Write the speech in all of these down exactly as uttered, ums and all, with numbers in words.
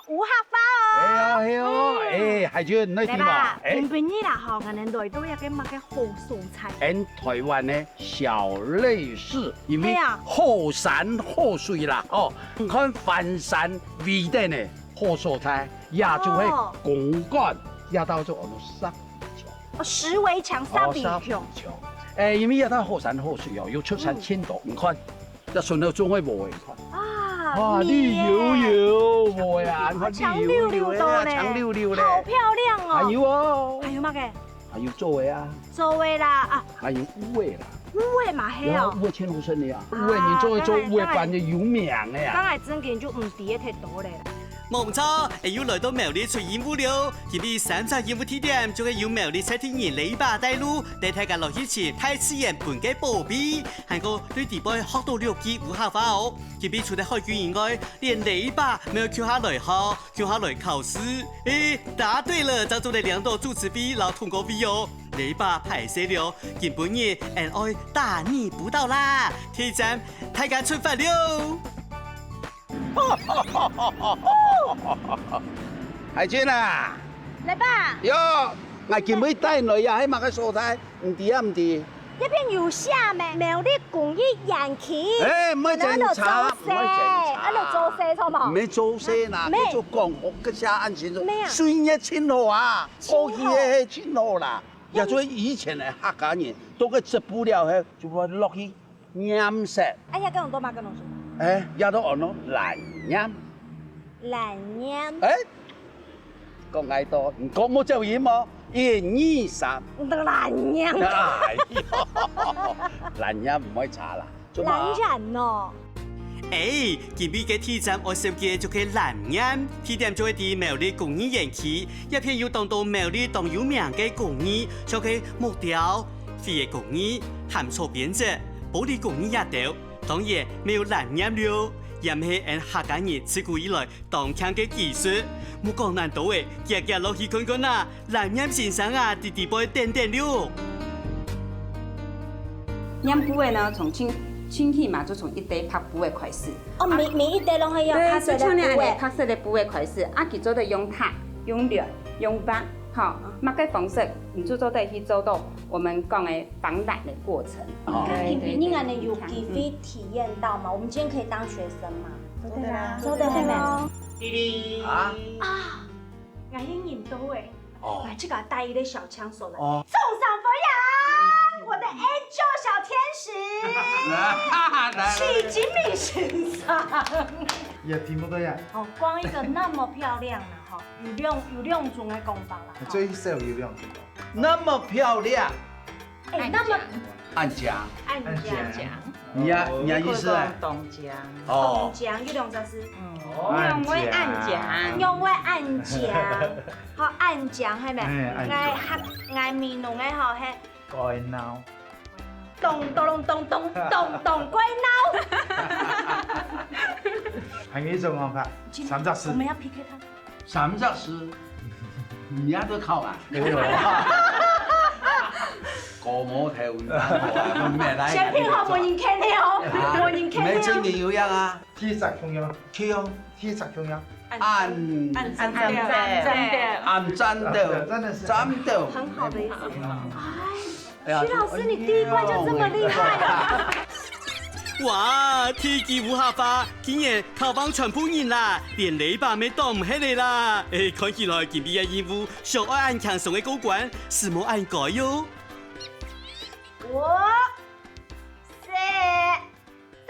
無客話哦。哎呀，哎喲，嗯。哎，海軍，你聽嘛？來吧，哎。今晡日啦吼，𠊎等來到一個麼个好所在？俺台灣个小類似，因為係啊。好山好水啦，哦，你看翻山為等个好所在，也就係哦。公館，也叫做安到石圍牆。哦，石圍牆，石圍牆。哦，石圍牆。哎，因為也到好山好水哦，有出產嗯。盡多，你看。 這順路總會無个，你看。啊，啊，綠油油，無个啊，你看綠油油个啊，強溜溜个啊，強溜溜个。好漂亮哦。還有哦。還有麼个？還有做个啊。做个啦，啊。還有烏个啦。烏个嘛係哦。烏个盡好食个啊。啊，烏个人做个做烏个飯就有名个啊。當然，當然正經就毋知个忒多咧。 無毋著，𠊎又來到苗栗出任務了。今晡日三隻任務地點，就係由苗栗在地人Leiba帶路，帶大家來去尋大自然分个寶貝，還過對裡背學到六句無客話哦。今晡日除了海龜以外，連Leiba乜愛共下來學，共下來考試。誒，答對了，正做得領到主持費摎通告費哦。Leiba敗勢了，今晡日𠊎愛大逆不道啦！第一站，大家出發了！ 海軍啊！來吧。喲，𠊎今晡日帶你來呀，係麼个所在？毋知啊，毋知。這片有寫咩？苗栗工藝園區。哎，毋好整茶，毋好整茶。啊，就做事，啊，就做事，著無？毋係做事啦，毋係。就講，哦，這下恁清楚，毋係啊。水月盡好啊，盡好。過去个係盡好啦。也就以前个客家人，到該織布了後，就會落去 染色。哎呀，該用到麼个東西？哎，也都安到藍染。藍染。哎，講𠊎到，你講無走音哦，一二三。藍染。哎喲，藍染毋會差啦，做麼？藍染哦。哎，今晡日个第一站愛紹介个就係藍染，地點就係在苗栗工藝園區，這片有當多苗栗當有名个工藝，像係木雕、 花个工藝、薅草編織、玻璃工藝也兜，當然乜有藍染了，也係𠊎客家人自古以來當慶个技術。莫講恁多仔，遽遽落去看看啊！藍染先生啊，在裡背等等了。染布个呢，從清，清氣嘛，就從一塊白布个開始。哦，每，每一塊攏係用白色个布个。對，就像恁樣白色个布个開始，啊，佢做得用燙、用染、用畫，吼，麼个方式，你就做得去做到 我們講个紡染个過程。哦。對，對，對。今晡日𠊎等有機會體驗到嗎？我們今天可以當學生嗎？做得啦，做得，做得。弟弟。啊？啊，𠊎也認到欸。哦。來，這個帶一個小槍手來。哦。送上飛揚，我的angel小天使，來。許金明先生。也聽不對呀。哦，光一個那麼漂亮啊，哈，有兩，有兩種个講法啦，哈。最少有兩種。 那麼漂亮。欸，那麼恁靚。恁靚。恁靚。你呀，你呀意思啊？當靚。哦。當靚，有兩隻字。嗯。哦。仰會恁靚？仰會恁靚？好，恁靚，係無？欸，恁靚。𠊎客，𠊎美濃个吼，係。蓋鬧。咚咚咚咚咚咚，蓋鬧。還有一種方法，三隻字。我們要P K他。 三隻字，你也都考啊？沒有啊。高毛頭，你看我啊，沒來。先聽好，無人聽了哦，啊，無人聽了。沒正經有樣啊。第一隻共樣。共樣。第一隻共樣。按，按，按讚，按讚，按讚，按讚，讚的是讚的。很好的意思。哎， 哎呀，徐老師，你第一關就這麼厲害啊？哇，第一句無客話，竟然考翻全部人啦，連Leiba乜擋毋核了啦！欸，看起來今晡日个任務，想愛恁輕鬆个過關，係無恁該喲。五、四、三。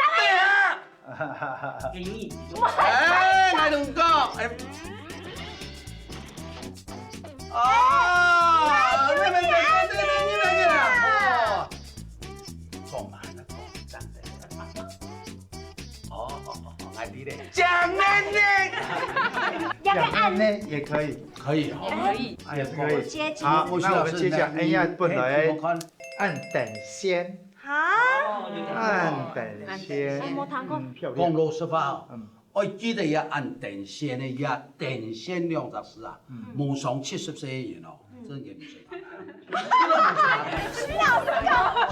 哎，𠊎同你講，哎。哦，你們，你們，你們，你們，你們，哦。講嘛，那講，這樣的。哦，哦，哦，哦，哎，你嘞？講能力。要不要按？講能力也可以。可以哦。也可以。哎呀，可以。接近。好，那我們接下來，哎呀，本來，哎，怎麼看？按等先。 哈？哦，有點。恁等仙。哎，無聽過。嗯，漂亮。講老實話哦，嗯。愛記得這恁等仙个這等仙兩隻字啊，嗯。無上七十歲个人哦，嗯。真个毋使。徐老師講。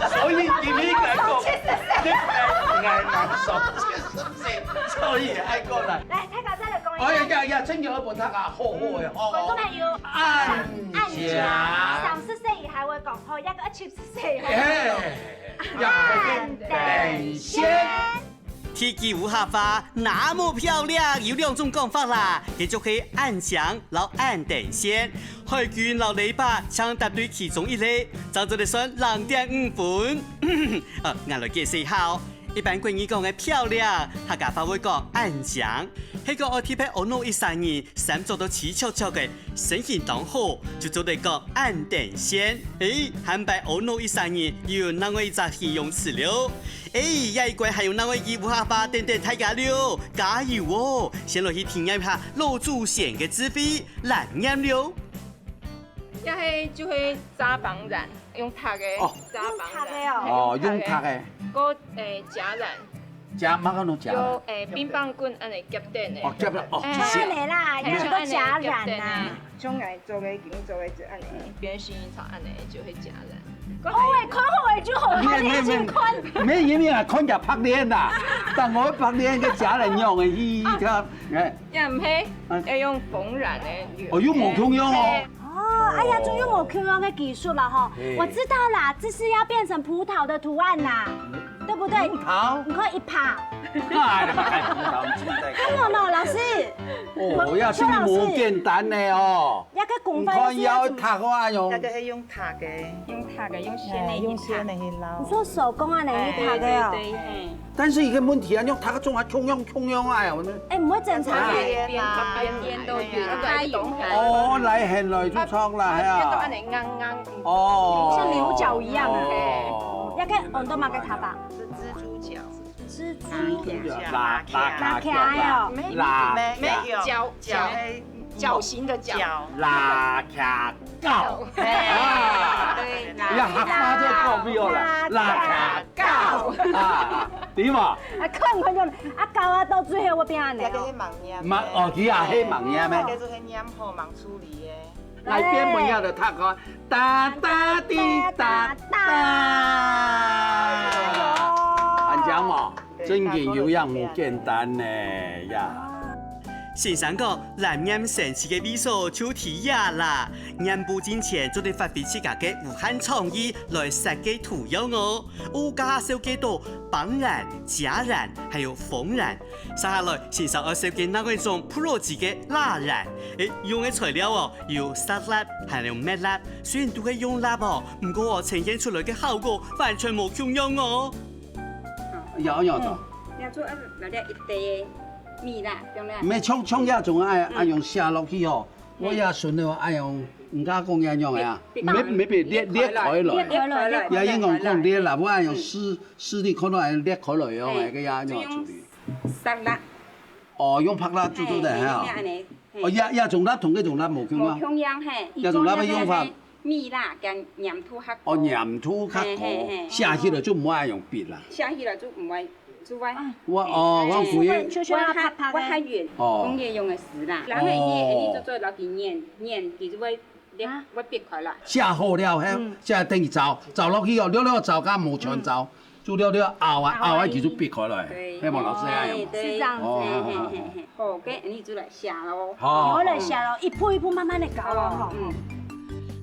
所以今日來講，你愛，愛上七十歲，所以愛過來。來，大家再來講哎呀呀呀，真有一本冊啊，好好个吼。觀眾朋友，恁樣。三十歲以下會講，吼，一個七十歲以下。哎，恁等先。地球烏客話，那麼漂亮，有兩種講法啦，該就係恁靚摎恁等先。海軍摎雷爸正答對其中一個，正做得算零點五分。呃，𠊎來解釋一下哦。 一般國語講个漂亮，客家話會講恁靚。係講愛特別阿𧩣一儕人，衫著到齊著著个，身形當好，就做得講恁等先。誒，下擺阿𧩣一儕人又有另外一隻形容詞了。誒，這一關還有另外一句烏客話等等大家了，加油哦！先來去體驗一下老祖先个智慧，藍染了。這係就係遮幫染，用䌈个哦。遮幫染。用䌈个哦。哦，用䌈个。个，誒，夾染。夾，麼个弄夾染？有，誒，冰棒棍恁樣夾等个。哦，夾了，哦，哎，謝謝。恁樣啦，哎，有个夾染啊。像恁樣夾等个。像𠊎做个，今做个就恁樣。別人心情恁樣就會夾染。好誒，看好誒，就好看誒，沒有，沒有，沒有，盡看。沒有，沒有，看起來白臉啦。但我白臉个夾染用个，一一條，哎。也毋係，嗯。要用紅染个。哦，又無共樣哦。嘿。 哦，哎呀，總有無共樣个技術了吼。嘿。我知道啦，這是要變成葡萄的圖案啦，對不對？葡萄？你看一拍。哎呀，葡萄，你自己在看。還有呢，老師。哦，要真無簡單呢哦。邱老師。那個公分的是要怎麼？你看要䌈个啊，用。那個係用䌈个。用䌈个，用線个去䌈。哎，用線个去撈。你說手工啊，那一䌈个哦。哎，對，對，對，嘿。 但是一個問題啊，你䌈个總還共樣共樣啊，我們。哎，毋會整齊。啊。邊，邊，邊都有，哎呀。哦，來很來就錯啦，哎呀。邊都恁樣硬硬。哦。像牛角一樣啊。哦。要看很多嘛，該䌈吧。是蜘蛛腳。蜘蛛腳。蜘蛛腳。拉，拉，拉起來哦。拉，沒，沒有。腳，腳，腳。 腳型的腳。腳。拉卡高。哎，啊，對，拉卡。要哈哈就夠不要了，拉卡高。啊，對嘛？啊，看看就，啊，高啊，到最後會變恁樣哦。這個係盲染。盲，哦，佢也係盲染咩？這個係染好盲處理个。來，變不一樣的，他講，噠噠滴噠噠。哎喲。恁靚嘛？ 真經有影無簡單呢呀！先生講，藍染神奇个位所就在這啦！染布進前做得發揮自家个無限創意來設計圖樣哦。哦，這下紹介到幫染、夾染，還有紅染。接下來，先生愛紹介另外一種pro級个蠟染。誒，用个材料哦，有石蠟還有麥蠟。雖然都係用蠟哦，毋過哦，呈現出來个效果完全無共樣哦。 搖搖的。嗯，你要做，呃，來點一滴米啦，對不對？沒沖，沖下總愛，嗯。愛用下落去吼。嗯。我也順了，愛用，人家講也用呀，沒，沒，沒，裂，裂開來。裂開來，也應該講裂啦，我愛用實，實地看到愛裂開來用，嗯。該个也用處理。就用石蠟。哦，用白蠟製作的哈。嘿，嘿，嘿，嘿。哦，也，也種蠟同該種蠟無共啊。無共樣，嘿。也種蠟个用法。 米啦，跟黏土較高。哦，黏土較高，嘿，嘿，嘿。寫起來就毋會用筆啦。寫起來就毋會，就會，我，哦，嘿，我估計就，就，就要拍拍个。會較，會較圓，哦。工業用个石啦。然後你，哦。你就做落去黏，黏，佢就會裂，啊。會必開啦。寫好了，嘿，嗯。寫等於燥，燥落去哦，了了燥甲無全燥。嗯。 就了了拗啊，拗啊，拗啊，佢就必開來，對，係無，老師？哎，對，是這樣子。哦，嘿，嘿，嘿，嘿。好，該你就來寫咯。好。我來寫咯，一步一步慢慢地搞咯，哦，吼。嗯。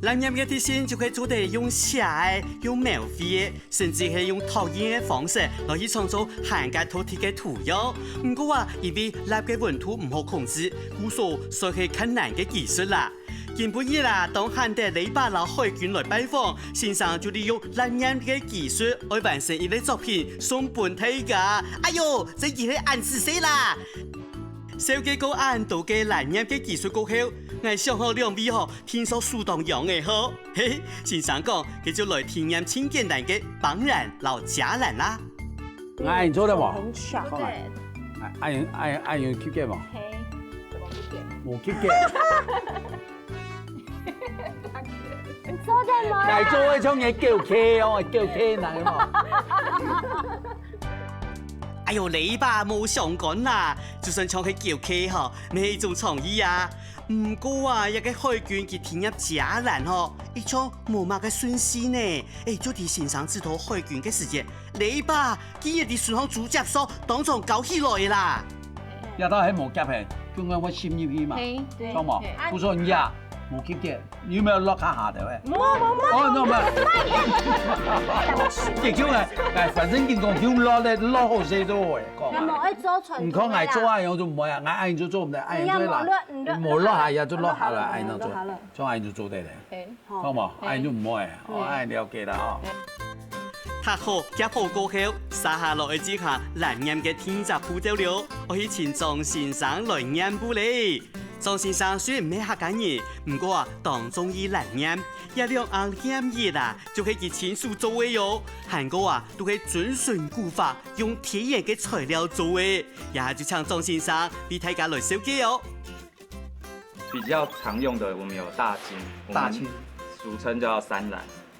藍染个特性就係做得用寫个、用描繪个，甚至係用拓印个方式來去創造還較特別个圖樣。毋過啊，因為蠟个溫度毋好控制，故所算係較難个技術啦。 今晡日啊，當罕得雷爸摎海軍來拜訪，先生就利用藍染个技術，愛完成一個作品送分大家。哎喲，真經係恁仔細啦！紹介過恁多个藍染个技術過後，𠊎想好兩位吼，定著手當癢个吼。嘿，先生講，該就來體驗盡簡單个幫染摎夾染啦。 𠊎恁做得無？很巧。看看。哎，哎，哎，哎，有吸結無？嘿，怎麼不點？無吸結。你做得無？𠊎做會像你狗客哦，狗客人嘛。哎喲，你吧無相干啦，就算像係狗客吼，乜係一種創意啊。毋過啊，這個海軍佢體驗夾染吼，一向無麼个順序呢。哎，就在先生指導海軍个時節， 你吧，佢也在船上直接說當場搞起來啦。這兜係無夾係？中央會滲入去嘛，嘿，對懂無嘿？不是說你啊，無吸的，你有沒有落下下的喂？無無無，哦，那我們，結局呢？哎，反正經講，用落的落好勢都會講啊。那麼愛做傳你看，哎，做啊，樣就無啊，哎，哎，你就做毋得，哎，哎呀就會啦，無落，無落下呀，就落下來，哎，那做落下來，做下就做得了。嘿，好好無？嘿哎，就毋會，哦，嗯哎，了解了哦。拍好夾好過後，續下來愛進行藍染个第二隻步驟了，愛去請莊先生來染布咧。莊先生雖然毋係客家人，毋過啊，當中意藍染，這兩行染液啊，就係佢親手做个喲。還過啊，都係遵循古法，用天然个材料做个。這下就請莊先生為大家來紹介哦。比較常用的，我們有大金，我們大金俗稱叫山藍，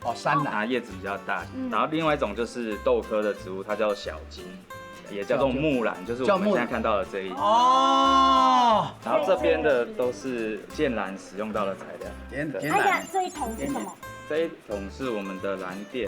哦，山藍。它葉子比較大。嗯然後另外一種就是豆科的植物，它叫小金，也叫做木藍，就是我們現在看到的這一種。哦，然後這邊的都是建藍使用到的材料。天天對哎呀，這一桶是什麼？這一桶是我們的藍靛，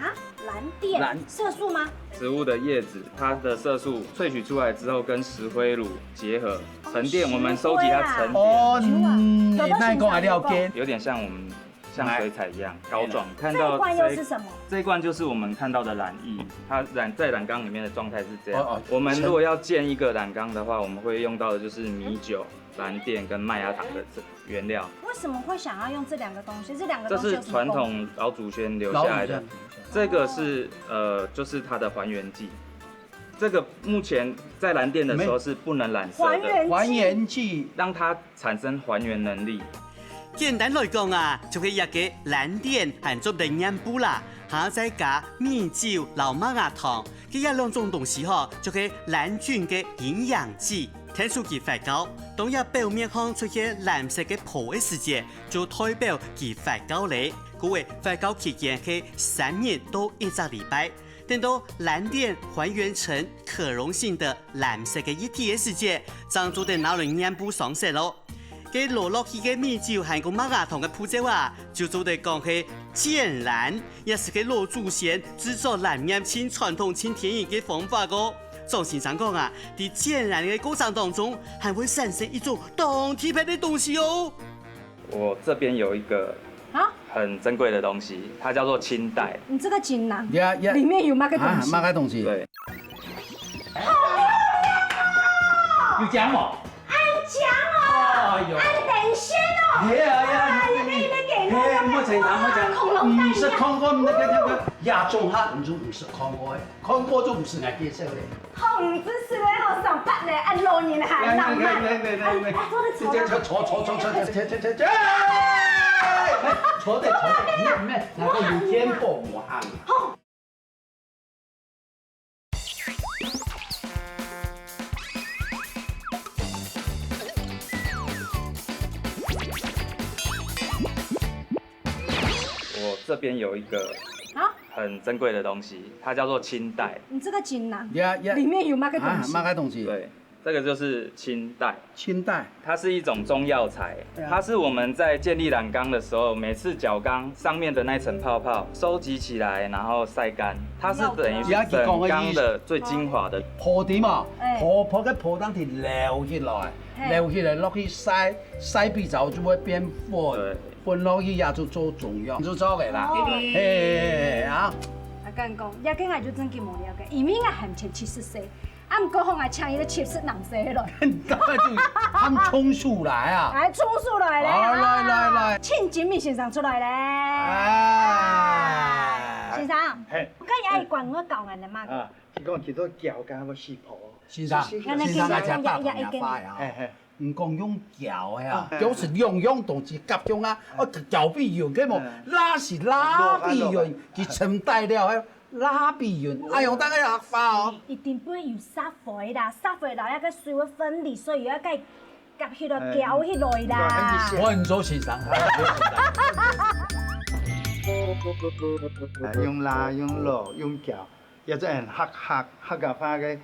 啊，藍靛，藍色素嗎？植物的葉子，它的色素萃取出來之後跟石灰乳結合，沉澱，我們收集它沉澱，哦，嗯，你那講還了解。有點像我們像水彩一樣膏狀。看到這一罐又是什麼？這一罐就是我們看到的染液，它染在染缸裡面的狀態是這樣。哦哦我們如果要建一個染缸的話，我們會用到的就是米酒、藍靛跟麥芽糖的這原料。為什麼會想要用這兩個東西？這兩個這是東西有什麼共傳統老祖先留下來的。這個是呃，就是它的還原劑。這個目前在藍靛的時候是不能染色的，還原劑還原劑，讓它產生還原能力。簡單來講啊，就係一個藍靛還做得染布啦，下再加米酒摎麥芽糖，這兩種東西吼，就係藍菌个營養劑。天數佢發酵，當佢表面項出現藍色个泡个時節，就代表佢發酵咧。故所發酵期間係三日到一隻禮拜。等到藍靛還原成可溶性的藍色个液體个時節，正做得拿來染布上色咯。該落落去个米酒還過麥芽糖个步驟啊，就做得講係染藍，也係該老祖先製作藍染盡傳統、盡天然个方法哦。莊先生講啊，在染藍个過程當中，還會產生一種當特別个東西哦。我這邊有一個啊，很珍貴的東西，它叫做青黛。你這個錦囊呀呀，裡面有麼个東西？啊，麼个東西？對，有講無？愛講哦，哎呦，愛等先哦。哎呀呀，哎，你你你給那哎，個莫再講，莫再講，恐龍蛋一樣。毋識看過，毋識看過，亞洲客人就毋識看過，看過就毋識來介紹咧。好，毋知係咧，好上班咧，啊，老人還老慢。來來來來來，啊，坐得坐得。坐坐坐坐坐坐坐坐坐坐，坐得坐得，免免，那個有天不無暗。好。我這邊有一個啊，很珍貴的東西，它叫做青黛。你這個錦囊呀呀，裡面有麼个東西？啊，麼个東西？對，這個就是青黛。青黛。它是一種中藥材，對啊它是我們在建立染缸的時候，每次攪缸上面的那層泡泡收集起來，然後曬乾，它是等於是整缸的最精華的。泡的嘛，哎泡泡个泡當時流起來，嘿流起來落去曬，曬變咗就會變粉對，粉落去也就做中藥，就做个啦。哦嘿啊，啊，跟你講，這個𠊎就真經無了解，因為𠊎還毋曾七十歲，啊，毋過吼，𠊎請一個七十零歲个來。他們就他們衝出來啊！來，衝出來咧！好，來來來，請金明先生出來咧！哎，先生，嘿，我看你愛管我搞俺的嘛。啊，佢講佢都攪緊，我試泡。先生，是是先生，大家打打牙花呀嘿。嘿，毋講用攪个啊，嗯就是兩樣東西夾用啊，哦，攪比勻，該無嗯拉是拉比勻，佢沉帶了，拉比勻，哎喲，大家牙花哦。一定不會有石灰啦，石灰啦，那個水會分離，所以要該夾起來、攪起來啦。我很做先生，啊，用拉、用摝、用攪，也係很客客客家話个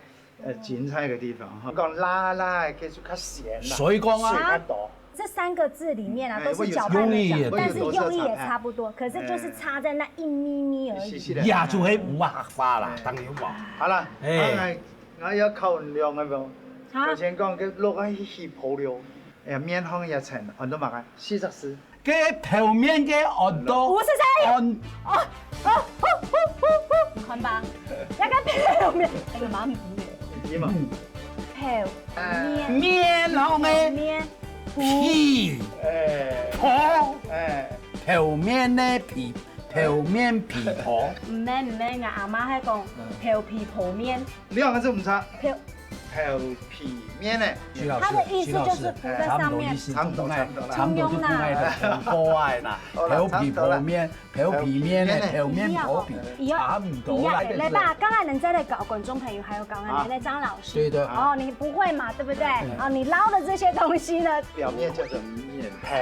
呃精彩个地方哈。講拉拉个，佢就較鹹啦，所以講啊水較多。這三個字裡面啊，哎都是攪拌的攪，我有但是用意也差不多，可是就是差在那一咪咪而已。是是的。也就係無客話啦，當然無。好了，哎哎，我要考兩个無？啊，頭先講个落去起泡了，哎呀，面項一層，安到麼个？四隻字。該頭面个安到，五十歲。安，哦，哦，哦，哦，哦，你看吧，那個頭面，哎呀媽，你，你嘛，嗯，頭面，面項个面，皮，哎，泡，哎，頭面个皮，頭面皮泡。毋免毋免，𠊎阿媽還講，嗯，頭皮泡面。兩個字毋差。頭，頭皮面呢？徐老師，他的意思就是浮在上面。徐老師，差不多意思，差不多，差不多啦。差不多就不愛的，很可愛啦。好啦，頭皮泡面，差不多啦。頭皮面呢，頭面泡皮，一樣，差不多啦，一樣。來吧，剛才人家在搞，觀眾朋友還有剛才那張老師。啊，對的。哦，你不會嘛，對不對？嗯。哦，你撈的這些東西呢？表面叫做面泡。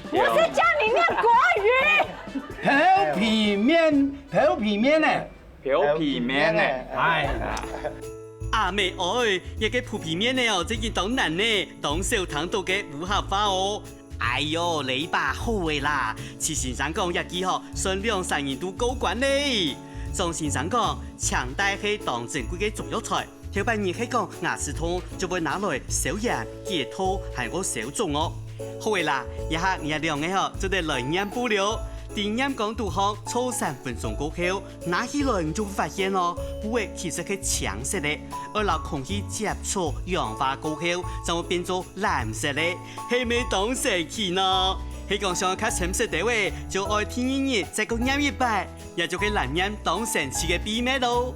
不是叫你念國語。頭皮面，頭皮面呢？ 漂皮面呢？哎。阿姆哀，這个漂皮面呢哦，真經當難呢，當少聽到个無客話哦。哎喲，這把好个啦，徐先生講這句吼，算兩儕人都過關咧。張先生講，青帶係當珍貴个中藥材，頭擺人係講牙齒痛就會拿來消炎、解毒，還過消腫哦。好个啦，這下𠊎兩个吼，做得來染布了。在染缸肚項坐三分鐘過後， 拿起來你就會發現哦，布仔其實係青色个，愛摎空氣接觸、氧化過後，正會變做藍色个，係無當神奇呢？係講想愛較深色兜仔，就愛第二日再過染一擺，這就係藍染當神奇个秘密囉。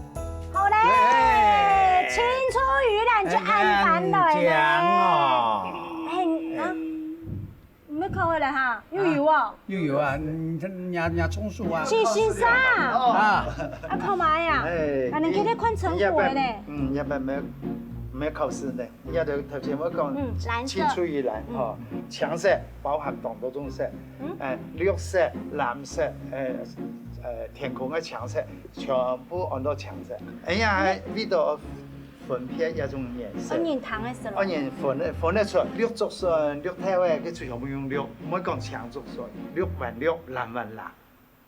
好咧，耶！青出於藍就恁般來咧。哎，恁靚哦。哎，啊。 毋係考回來哈，又有哦。又有啊，你，你，你，你充數啊。徐先生，啊，啊，考麼个啊？哎，啊，你今天看成果呢？嗯，也沒，沒，沒考試呢。也就頭先我講，嗯，藍色。青出於藍，嗯。吼，青色包含當多種色，嗯。哎，綠色、藍色，哎，呃，天空个青色，全部安到青色。哎呀，味道 分別一種顏色。愛認得个色咯。愛認分得，分得出綠竹筍、綠豆仔，佢就全部用綠，毋會講青竹筍，綠還綠，藍還藍。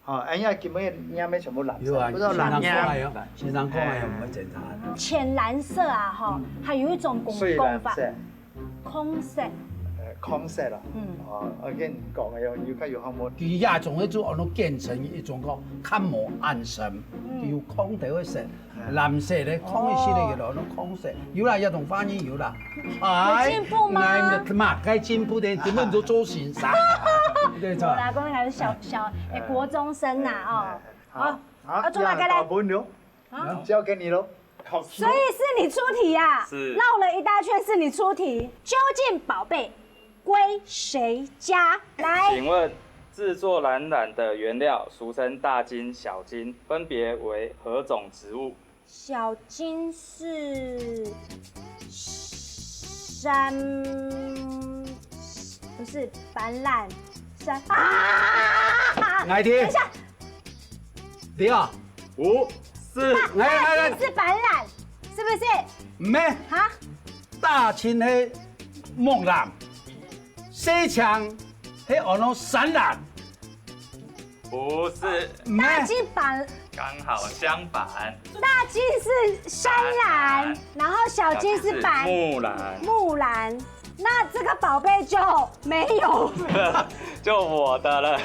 吼，哎呀，今日染个全部藍色，有啊，不知道藍染。先生講个有，先生講个有，我們檢查。淺藍色啊，吼，嗯。還有一種講，水藍色。講法，紺色。呃，紺色啦。嗯。哦，我跟你講个有，有看有項目。佢這種个就安到建成一種講較無恁深，嗯。有空頭个色。 藍色个，空一色个，有了，那空色，有啦，這種發音有啦。哎，有進步嗎？哎，那麼該進步的，根本就做先生。對，無啦，講還是小，小，哎，國中生吶，哦。哎，哎，好，好，好，做麼个咧？搞不了，啊？交給你咯。考試咯。所以是你出題啊？是。繞了一大圈是你出題，究竟寶貝歸誰家？來。請問製作藍染的原料，俗稱大金、小金，分別為何種植物？ 小金是山，不是，橄欖，山，啊！來題。等一下。對啊。五、四。大，來，來，來。大金是橄欖，是不是？毋係。啊？大金係木蘭，小金係安到山蘭。 不是，大金橄，剛好相反。大金是山蘭，山蘭。然後小金是橄，小金是木蘭。木蘭。那這個寶貝就沒有。就我的了。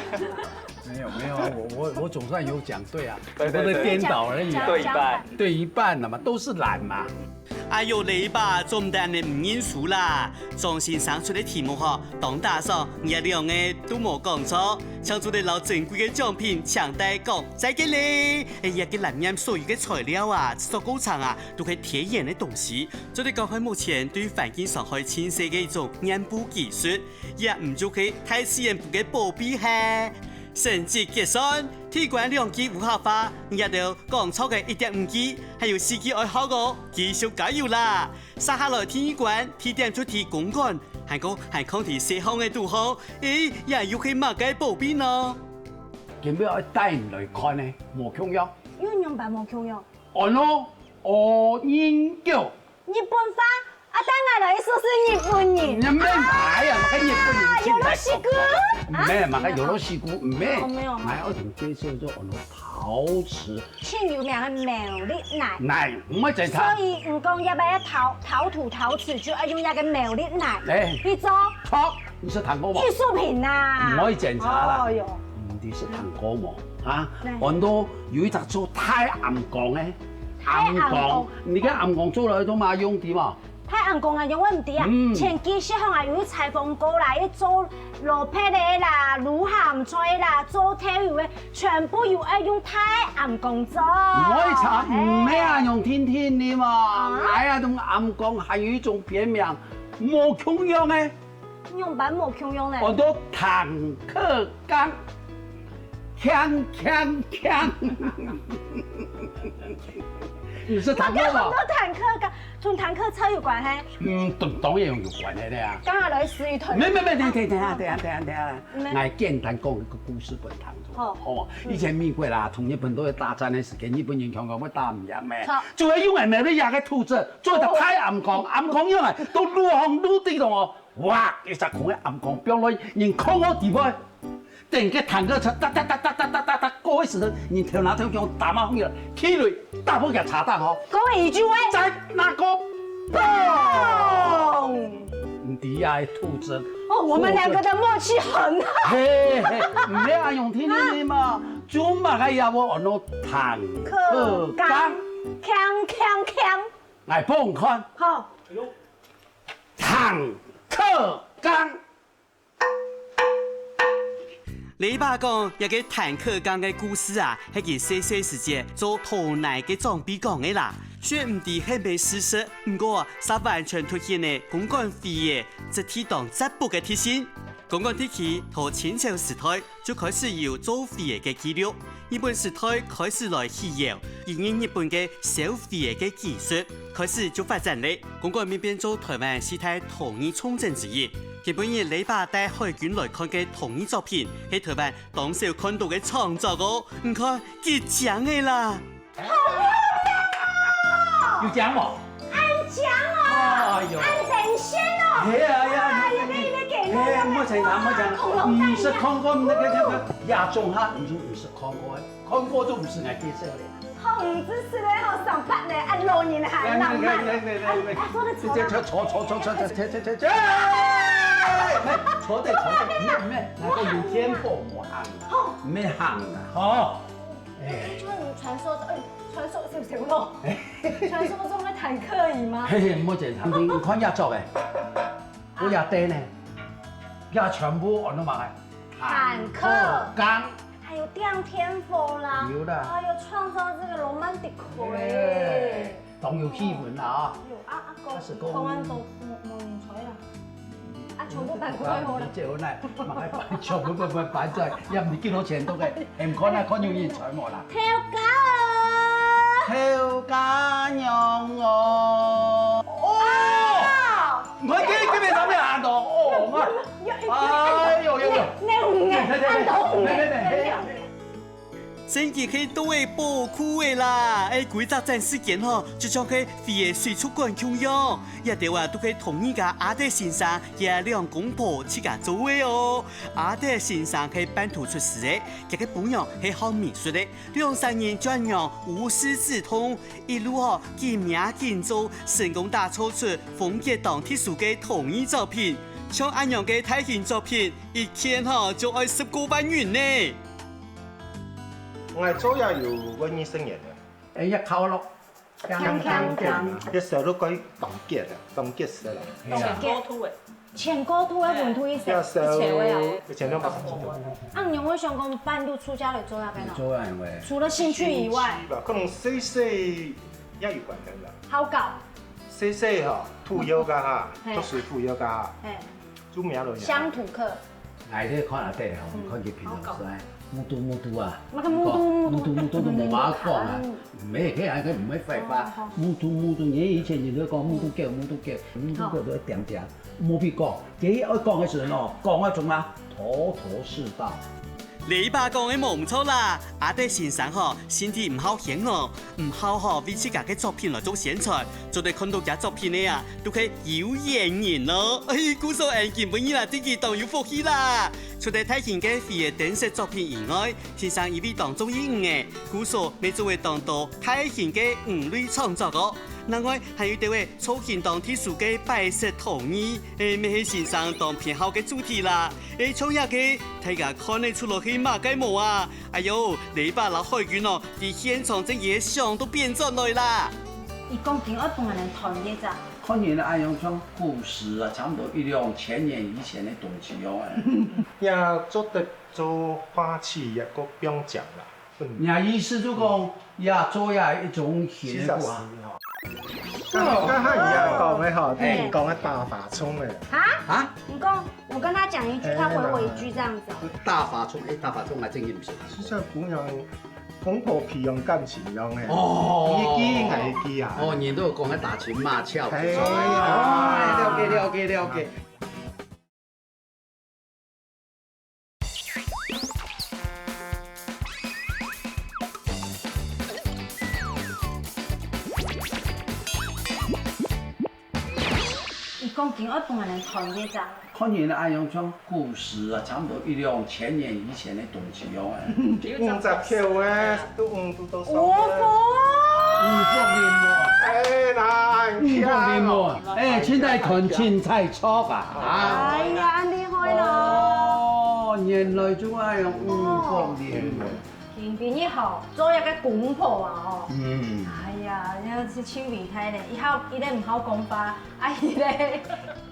沒有，沒有啊，我，我，我總算有講對啊，對，對，對。我不是顛倒而已啊。對一半。對一半了嘛，都是蘭嘛。 哎喲，這把做毋得恁樣毋認輸啦！張先生出个題目吼，當打爽，𠊎兩个都無講錯，請做得摎珍貴个獎品搶帶講再見咧！哎呀，該藍染所有个材料啊，製作過程啊，都係天然个東西，做得講係目前對環境傷害盡細个一種染布技術，也毋就係大自然布个寶貝係。 成績結算，第一關兩句無客話，你兜講錯个一點五句，還有四句愛學哦，繼續加油啦！接下來第二關，地點就在公館，還過還囥在細巷仔肚項，誒，這又係麼个寶貝呢？今晡日愛帶你來看呢，無共樣。又仰般無共樣？安到烏仁腳。日本話？啊，等下來說是日本人。你毋係買啊，買个日本人啊，進來。よろしく？毋係，買个よろしく，毋係。哦，沒有。買愛同介紹做安到陶瓷。盡有名个苗栗泥。泥，毋會整差。所以，毋講要買陶，陶土陶瓷，就要用那個苗栗泥。哎。去做。好，你是聽過無？藝術品呐。毋會整差啦。哦喲。你是聽過無？啊，對。安到有一隻做大醃缸个，大醃缸。醃缸，你个醃缸做來做麼用个嘛？ 大醃缸啊，因為毋知啊，嗯。前幾時吼啊，有採訪過啦，有做蘿蔔个啦、滷鹹菜啦、做豆油个，全部有愛用大醃缸做。毋會差，嘿。毋係啊，用定定个嘛。啊？哎呀，同醃缸還有一種別名，無共樣个。用法無共樣呢。安到坦克缸。 鏘鏘鏘！你是坦克吧？那個很多坦克，跟，跟坦克車有關係。嗯，當，當然有關係的啊。剛好來試一段。沒，沒，沒，等，等，等下，等下，等下，等下。嗯。來簡單講一個故事分你聽。好。哦，以前美國啦，同日本都在大戰的時間，日本人強強會打毋贏咩？好。就會用america个土質做一個大醃缸，醃缸用來，都滷紅滷地了哦。 哇！一隻空个醃缸放落，人囥好底背，等个坦克車噠噠噠噠噠噠噠噠過个時陣，人頭那頭向打馬放落，起來，打破佢車頂吼。各位一句話。在那個嘣！你底下个土質。哦，我們兩個的默契很好。嘿嘿，毋係啊，用聽你嘛，做麼个也無安到坦克缸。鏘鏘鏘。來，放看。好。 坦克缸。雷爸講，這個坦克缸个故事啊，係佢細細時節做陶泥个長輩講个啦。雖然毋知係毋係事實，毋過，煞完全凸顯了公館瓷个質地當質樸个特性。公館地區，在清朝時代， 就開始有做瓷个个記錄。日本時代開始來起窯，引入日本个燒瓷个个技術，開始就發展咧。公館乜變做台灣四大陶藝重鎮之一。今晡日雷爸帶海軍來看个陶藝作品，係台灣當少看到个創作哦。你看，幾靚个啦！ 好漂亮哦！有靚無？恁靚哦！哎喲。恁神仙哦！係啊，係啊。哎呀，你，你，你，嘿，莫講啦，莫講啦。恐龍蛋一樣。毋識看過那個，那個亞洲哈，你就毋識看過，看過就毋識來介紹咧。好，毋知識咧，好，上班咧，啊，老人還浪漫。來，來，來，來，來，來。哎，哎，坐著，坐著。這，這，坐，坐，坐，坐，坐，坐，坐，坐，哎，坐著，坐著，毋係，毋係，那個有tempo，無行，好。毋係行啦，吼。 哎。就你傳說，哎，傳說是不是有漏？傳說中的坦克椅嗎？嘿嘿，莫講坦克，你看這桌誒，啊。我這凳呢，這全部安到麼个？坦克。坦克缸。還有電天火啦。有啦。還有創造這個romantic誒。哎。 當有氣氛啦啊。有啊，啊，公，開始講。公安都無，無人出來啦。啊，全部搬過來好了。你這有耐，馬上搬，全部搬，搬，搬出來，也毋知幾多錢都給，你看啊，看有人出無啦。頭家啊！頭家娘哦！哦！啊！你看這，這邊上面很多哦，有，有，有，哎呦，呦，呦。你，你，你，你，按到五，你，你，你，你，你。 真經係到位寶庫个啦！哎，歸隻展示間吼，就像係飛个水族館共樣。這兜啊，都係陶藝家阿德先生佢兩公婆自家做个哦。阿德先生係半途出師个，佢个餔娘係學美術个，兩儕人就恁樣無師自通，一路吼緊摸緊做，成功打造出風格當特殊个陶藝作品。像恁樣个大型作品，一件吼就愛十過萬銀呢！ 𠊎做也有會二十年了。哎呀，烤肉，鏘鏘鏘。這燒到該當結了，當結實了。當結。高度誒。全高度个溫度一升。這燒一千位啊。一千兩百三十度。啊，你有沒有想講半路出家來做那個呢？做啊，因為除了興趣以外，興趣吧，可能細細也有關係啦。好搞。細細吼，土窯家哈，嘿。讀書土窯家哈，嘿。做咩咯？鄉土課。 𠊎咧看下底吼，嗯。看佢平常時啊，木嘟木嘟啊，那個木嘟木嘟。木嘟木嘟都無話講啊，嗯。毋係，佢還可以毋會廢話，哦，好。木嘟木嘟，你以前人都講木嘟狗，木嘟狗，木嘟狗都會恬恬，無必講。佢愛講个時陣哦，講个種啊，頭頭是道。這一把講个無毋著啦，阿德先生吼，身體毋好牽哦，毋好吼為自家个作品來做宣傳，做得看著厥作品个啊，都係有緣人咯。哎，故所𠊎今晡日啊，真經當有福氣啦！除了大型个飛仔燈飾作品以外，先生因為當中意魚仔，故所乜做會當多大型个魚類創作哦。另外還有兜仔造型當特殊个擺設陶藝，誒，乜係先生當偏好个主題啦。 誒，像這个，大家看得出來係麼个無啊？哎喲，這把摎海軍哦，在現場正經係想到變轉來啦！一公斤愛分人團結咋？看人个恁樣像古時啊，差不多一兩千年以前个東西樣誒。也做得做花器，也个放獎啦。 若意思就講，也做也一種形式啊。該下佢講个吼，哎，講个大發蔥个。啊？啊？你講，我跟他講一句，他回我一句，這樣子哦。大發蔥，哎，大發蔥還真个毋識。就像姑娘公婆培養感情一樣个。哦。你一句，𠊎一句啊。哦，你都有講个打情罵俏。哎呀。哦，了解，了解，了解。 一公斤愛分人團結咋？看人个恁樣像古時啊，差不多一兩千年以前个東西樣誒。五十克誒，都五都多少？五福！五福臨門。哎，那很強哦。五福臨門，哎，清代團清菜菜啊。哎呀，恁厲害咯！哦，原來就恁樣五福臨門。 今晡日吼，做一个公婆啊吼。嗯。哎呀，真係盡偉大咧！一好，一个毋好講話，啊，一个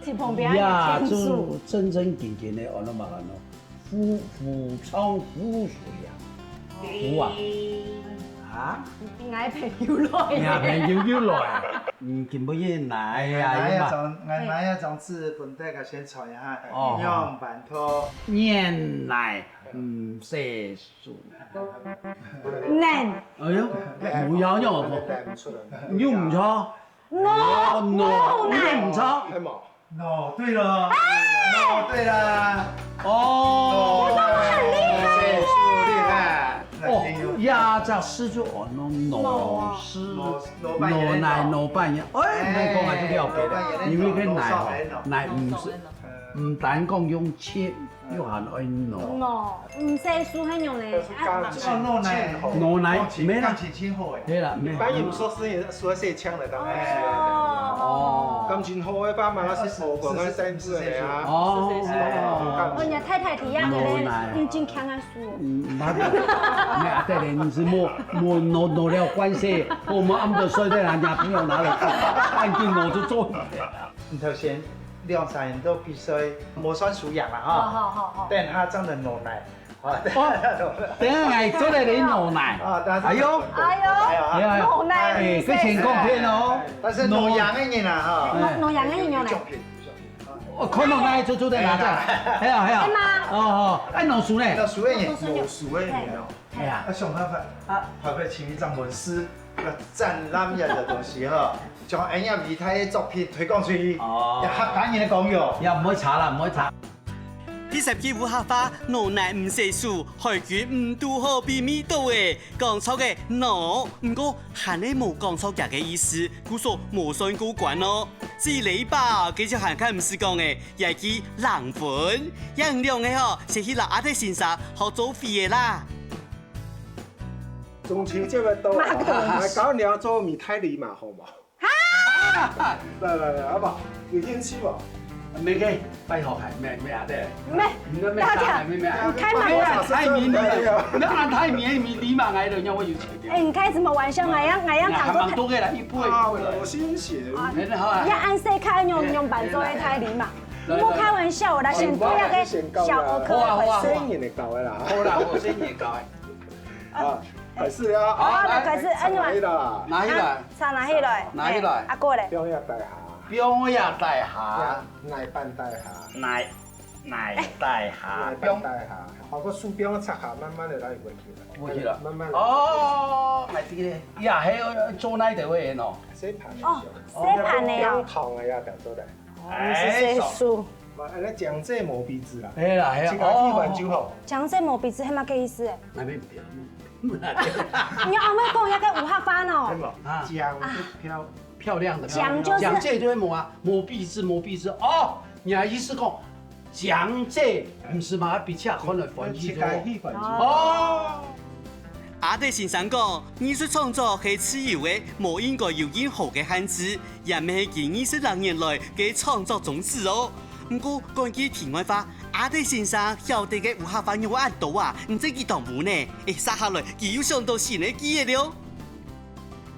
在旁邊也就聽書。真真經經个，安到麼个安到，夫，夫唱婦隨啊。有啊。啊？𠊎朋友來。你朋友又來啊？嗯，今晡日來啊，來啊，有嘛？張，來，來啊，張紙本底个先坐一下，哦。用板托。原來，嗯，是 書。能。哎喲，無要用哦，又毋著。腦，哦，腦，腦，又毋著。係無？腦，對了。哎！腦，對了。哦。這個很厲害耶！哦，這隻字就哦，腦，腦，腦，腦，腦，腦扮演。哎，你講啊，就了解了，因為該腦哦，腦毋係，毋單講用切， 又還愛腦。腦，毋使輸還用咧。啊，這個腦內，腦內，沒啦。感情真好誒。對啦，沒。一般人說是，說是強的，當然是。哦。感情好的爸媽，那是無管愛生子的啊。哦。哦，你太太提呀，腦內。你真強啊，輸。嗯，那個，沒啊，對咧，你是摸，摸，腦，腦了關係，我們按不得睡在人家朋友那裡看，按定腦就做。你頭先兩三年都比賽，無算輸贏啦哈。好，好，好，好。等下正能腦內。 哦，等下來做得你腦內。啊，但是哎喲。哎喲，哎喲，腦內哎，毋使輸。這先講騙哦。但是腦贏个人啊，哈，哎。腦，腦贏个人有呢。獎品，獎品。哦，看到那一組組在哪裡？哎呀，哎呀。哎媽。哦，哦，哎，腦輸呢？腦輸个人。腦輸个人哦。哎呀。啊，想辦法，啊，拍拍親一張文字，要展覽一下的東西哈，將恁樣厲害个作品推廣出去，哦。要客家人來講喲。也毋會差啦，毋會差。 第十句有客話，腦內毋使輸，海軍毋堵好比味道誒。講著个腦，毋過還係無講著厥个意思，故所無算過關哦。至於這一把，繼續還看毋識講誒，這句零分，這你兩个吼，先去摎阿德先生學做飛仔啦。中秋節要到了，來教你要做米苔梨嘛，好無？ 來來來，阿爸，有興趣無？沒个，拜託，還沒，沒啊，對。沒，你都沒大家，沒，沒啊。你開嘛玩笑。太迷你了，那太迷你，你嘛，哎，人家會有錢的。哎，你開什麼玩笑？哎呀，哎呀，哎呀，還蠻多个啦，一波一波的。啊，我先寫。啊，沒得好啊。你要按世界用，用板做一台梨嘛。來，來，來。莫開玩笑啦，先做一個小兒科的回答。好啊，好啊，好啊。細人會教的啦。好啦，我細人會教的。 啊，開始了。好，來，來，開始，按怎啊？拿起來。拿起來。啊，茶拿起來。拿起來。哎，啊，過咧。放下台下。放下台下。泥板底下。泥，泥底下。泥板底下。好，个手放个擦下，慢慢的來過去了。過去了。慢慢的。哦，來，這個，呀，還有做哪一個位哦？洗盤的時候。哦，洗盤的哦。放糖的呀，講做的。哦，毋係洗手。啊，那講這無鼻子啦，哎啦，哎呀，自家去玩就好。講這無鼻子，係麼个意思？哎，沒有，沒有。你阿妹講一個無客話哦。真的啊。講漂，漂亮的，講就是講這就會無啊，無鼻子，無鼻子。哦，你的意思講，講這毋係嘛，比較可能翻譯就好。自家去玩就好。哦。阿德先生講，藝術創作係自由个，無應該有任何个限制。 也毋係佢二十零年來个創作宗旨哦。毋過，講句題外話，阿德先生曉得个無客話仰會恁多啊，毋知幾多無呢？誒，續下來，佢又想到新个句仔了。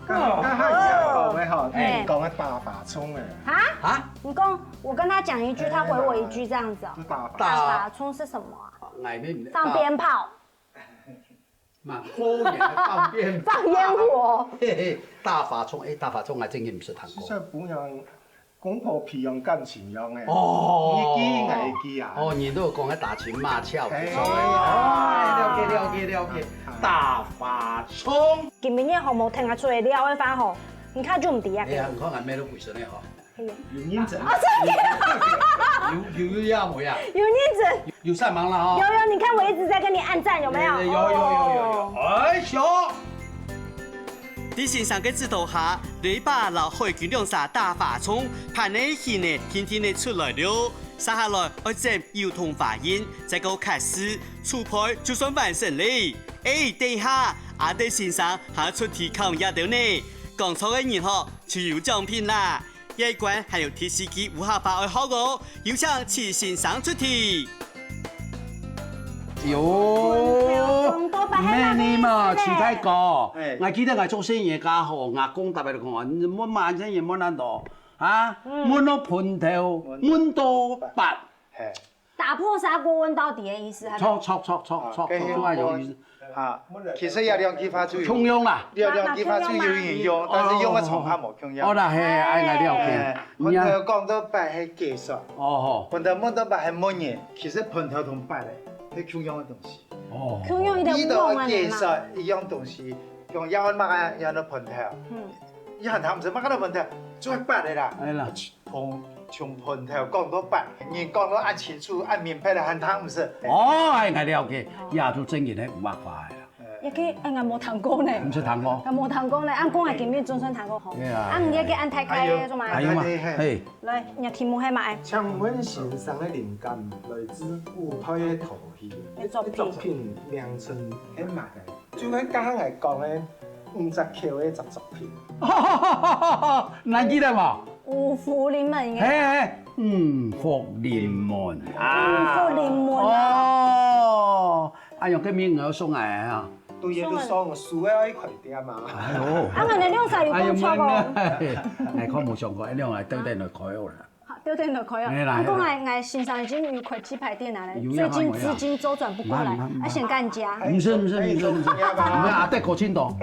該該下佢講个吼，哎。講个打發銃个。啊？啊？你講，我跟他講一句，他回我一句，這樣子哦。就打發。打發銃是什麼啊？哎，那放鞭炮。 嘛，過年放鞭炮。放煙火。嘿嘿，打發銃，哎，打發銃還真个毋識聽過。就像姑娘公婆培養感情一樣个。哦。你一句，𠊎一句啊。哦，你都有講个打情罵俏，哎。不錯哎。哎，了解，了解，了解。打發銃。今晡日好無聽啊，出來尞个話吼，你看就毋知啊。哎呀，你看𠊎妹都鬼神了吼。 有認真。哦，真的。有，有，有呀，無呀？有認真。有上網了哈。有，有，你看我一直在跟你按讚，有沒有？有，有，有，有，有。哎，小。在先生个指導下，雷爸摎海軍兩儕打發銃，伴仔興仔，天天仔出來了。續下來，愛整油桐花園，再過刻字，手背就算完成了。哎，等一下，阿德先生還出題考你兜呢。講著个人吼，就有獎品啦。 這一關還有第四句無客話愛學哦，有請徐先生出題。喲，講到八係麼个意思呢？咩呢嘛，徐大哥，哎。𠊎記得𠊎做生意个家伙，𠊎講特別講啊，你問嘛，生意問恁多啊，嗯。問到分頭，問到八。嘿。 打破砂鍋問到底个意思，係無？著，著，著，著，著，啊，著，著，有意思。啊，其實這兩句話就有，共樣啦。這兩句話就有人用，哦，但是用个場合無共樣。哦，那嘿，哎，來了解。哎，分頭講到八係解釋，哦，吼。分頭問到八係問人，其實分頭同八个係共樣个東西。哦。共樣一個問題嘛。你都愛解釋一樣東西，用這樣麼个，用到分頭。嗯。你喊他們說麼个分頭，就係八个啦。哎啦。 從，從分頭講到八，人講到恁清楚、恁明白了，還聽毋識。哦，哎，𠊎了解，這就真正个無客話个啦。這個，哎，𠊎無聽過呢。毋識聽過？𠊎無聽過呢，恁講𠊎今日總算聽過吼。對啊。啊，你這個恁大概个做麼个？哎呀媽，嘿。來，你个題目係麼个？請問先生个靈感來自舞台个陶器，个作品。作品名稱係麼个？ 就係剛剛𠊎講个五十箍个一隻作品。還記得無？五福臨門个。嘿，嘿，五福臨門啊。五福臨門啊。哦，哎喲，這名額送來啊。對，也都送，輸个愛開店嘛。哎喲。啊，𠊎兩儕有講著哦。哎呀，哎，看無想過，哎，兩個兜等來開學啦。 好，對對對，可以哦。哎，來，你講來，來，先生已經有開雞排店了嘞，有呀，最近資金周轉不過來，有呀，有呀。要先幹家。毋使，毋使，毋使，毋使，毋使，啊，得過程當。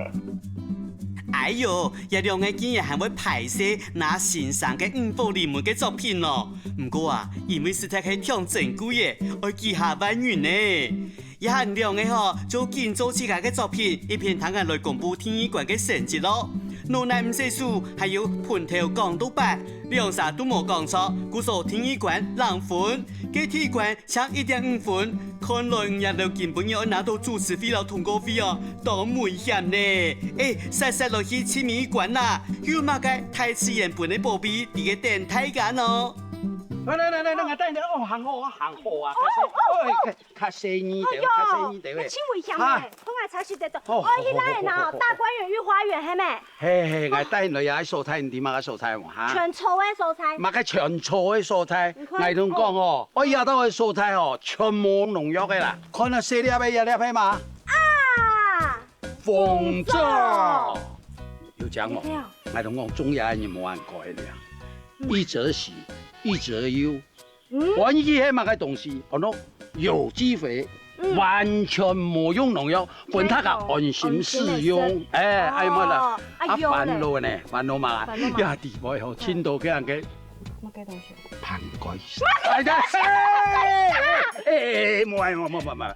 哎喲，這兩個竟然還會歹勢拿先生个五福臨門个作品哦。毋過啊，因為實在係忒珍貴个，愛幾下萬銀呢。 這下兩個吼，就緊做自家个作品，一片聽𠊎來公布第二關个成績咯。老衲毋使輸，還有分頭講到八，兩儕都無講著，故所第二關零分。該第一關淨一點五分，看來你兜今晡日愛拿到主持費摎通告費哦，當危險呢！欸，煞煞來去尋第二關啦，有麼个大自然分个寶貝在該等大家呢？來來來來，𠊎帶你，哦，還好啊，還好啊，哦，哦，哦。 較細膩兜，哎喲，較細膩兜誒。真危險誒，哈。碰啊，吵死得到。哦，哦，去哪裡呢？哦，哦，哦，哦。大觀園御花園，係咩？嘿，嘿，𠊎帶你來个所在，你知麼个所在無？哈？全臭个所在。麼个全臭个所在？你看，𠊎同你講哦，哦。𠊎這兜个所在哦，全無農藥个啦。看啊，細粒个，這粒个嘛。啊！紅棗。紅棗。有講哦，對啊。𠊎同你講，種這个人無恁乖个呀。嗯。一則喜，一則憂。 嗯？歡喜係麼个東西？哦，喏，有機肥，嗯。完全無用農藥，分大家安心使用。安心个食。哎，哎，麼啦？哦，啊，啊，有咧。煩惱呢？煩惱嘛？煩惱嘛？呀，地方吼，嗯。盡多這樣个麼个東西？飯蓋。哎呀，哎，哎，哎，莫，莫，莫，莫，莫。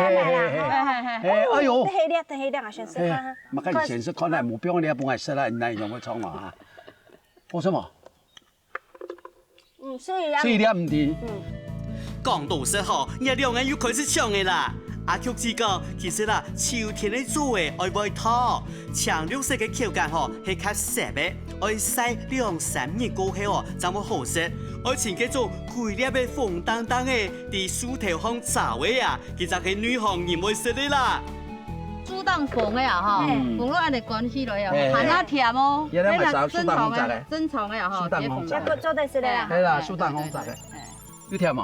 來啦，來啦，哈。嘿，哎喲。等下一粒，等下一粒啊，先試看哈。哎，嘛，看你先試看啦，無必要你也分𠊎食啦，你哪會用會創啊？為什麼？嗯，試一粒。試一粒毋知。嗯。講到食吼，𠊎兩個又開始搶个啦。阿菊姊講，其實啦，秋天个棗仔愛會燙，青綠色个口感吼，係較澀个，愛曬兩三日過後哦，正會好食。愛尋該種歸粒个紅當當个，在樹頭項摘个啊， 佢就係內行人會食个啦。樹頂紅个啊，吼，嗯。紅到恁樣乾起來啊，嘿，嘿。還較甜哦。原來嘛係樹頂紅摘个。正常个，正常个啊，吼，樹頂紅摘个。這紅。這个做得食个啦。嘿啦，樹頂紅摘个。嘿，嘿，嘿。有甜無？